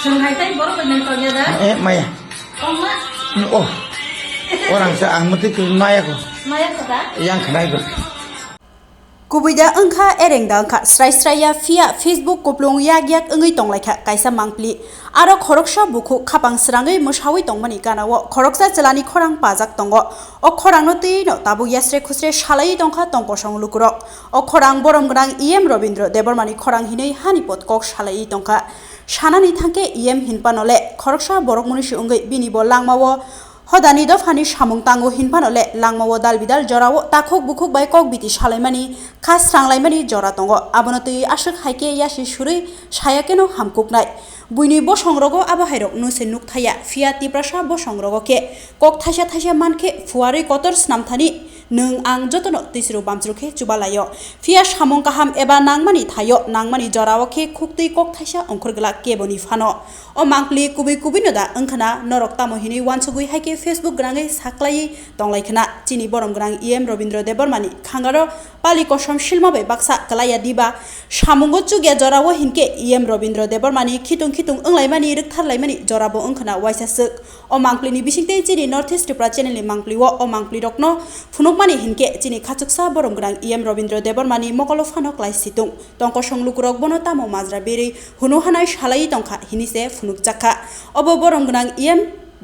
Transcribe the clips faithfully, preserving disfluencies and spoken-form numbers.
Chwng hai tei borok bai nang tongya da? Eh, maya. Tongma? Oh. Orang sa ang mati tu maya ko. Maya ko da? Yang khnai ko. Kubui da wngkha, ereng da wngkha, srai srai ya, phiya Facebook kuplung yak yak wngwi tonglaikha kaisa mangpli. Aro khoroksa bukhuk khapang srangwi mwsawi tongmani gana-o khoroksa chwlani khorang pajak tongo. O khorangno twi'-no tabuk yasre khusre salaiwi tongkha tongkosong lukurok. O khorang borom gwnang E M Robindra Debbarmani khorang hinwi hani pot kok salaiwi tongkha. Sanani thangkhe E M hinphano le khoroksa borok munisi wngwi bini bo langmao hodani dophani samung tango hinphano le langmao dal bidal jorao takhuk bukhuk bai kok biti salaimani, kha sranglaimani jora tongo. Abono twi aswk hai khe yasi surwi saya kheno hamkuknai. Buini bosongrogo abo hairok no se nukthaya, phiya Tiprasa bosongrogo khe kok thaisa thaisa mankhe phuarwi kotor snamthani nwng ang jotono twisru bamchru khe chubalaio. Phiya samung kaham eba nangmani thaio, nangmani jorao khe khuktwi kok thaisa ongkhor glak keboni phano. O mangpli kubui kubui no da wngkhana norok tamo hinwi uansugwi hai khe Facebook gwnangwi saklaiwi tonglaikhana. Chini borom gwnang E M Robindra Debbarmani khangaro pali kosom silma bai baksa kwlaiya diba? Samungo chukya jorao hinkhe E M Robindra Debbarmani khitung khitung wnglaimani, rwktharlaimani jorabo wngkhana uaisa swk. O mangplini bisingtwi chini North East Tripura channelni mangplio o mangplirokno phunukmani hinkhe chini khachuksa borom gwnang E M Robindra Debbarmani mokolo phano klai situng. Tongkosong lukurok bono tamo majra berwi hunu hanai salaiwi tongkha hinwi se phunukjakha. Obo borom gwnang E M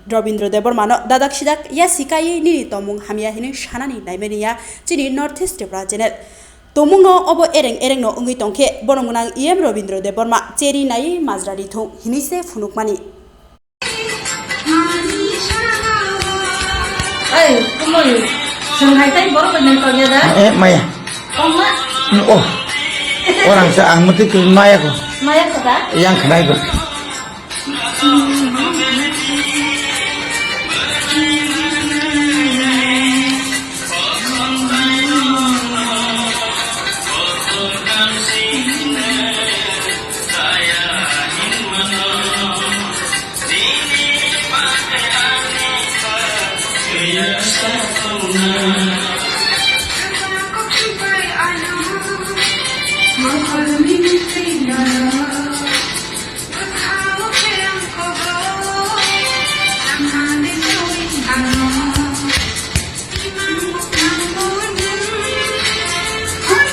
Robindra Debbarmano dadak sidak yasi kaiwi nini tongmung hamya hinwi sanani naimani ya chini North East Tripura channel. Tongmungno obo ereng erengno wngwi tongkhe borom gwnang E M Robindra Debbarma cheri naiwi majra rithung hinwi se phunukmani. Ei, kumui, chwng hai tei borok bai nang tongya da? Eh, maya. Tongma? Oh. Orang sa ang mati tu maya ko. Maya ko da? Yang khnai ko.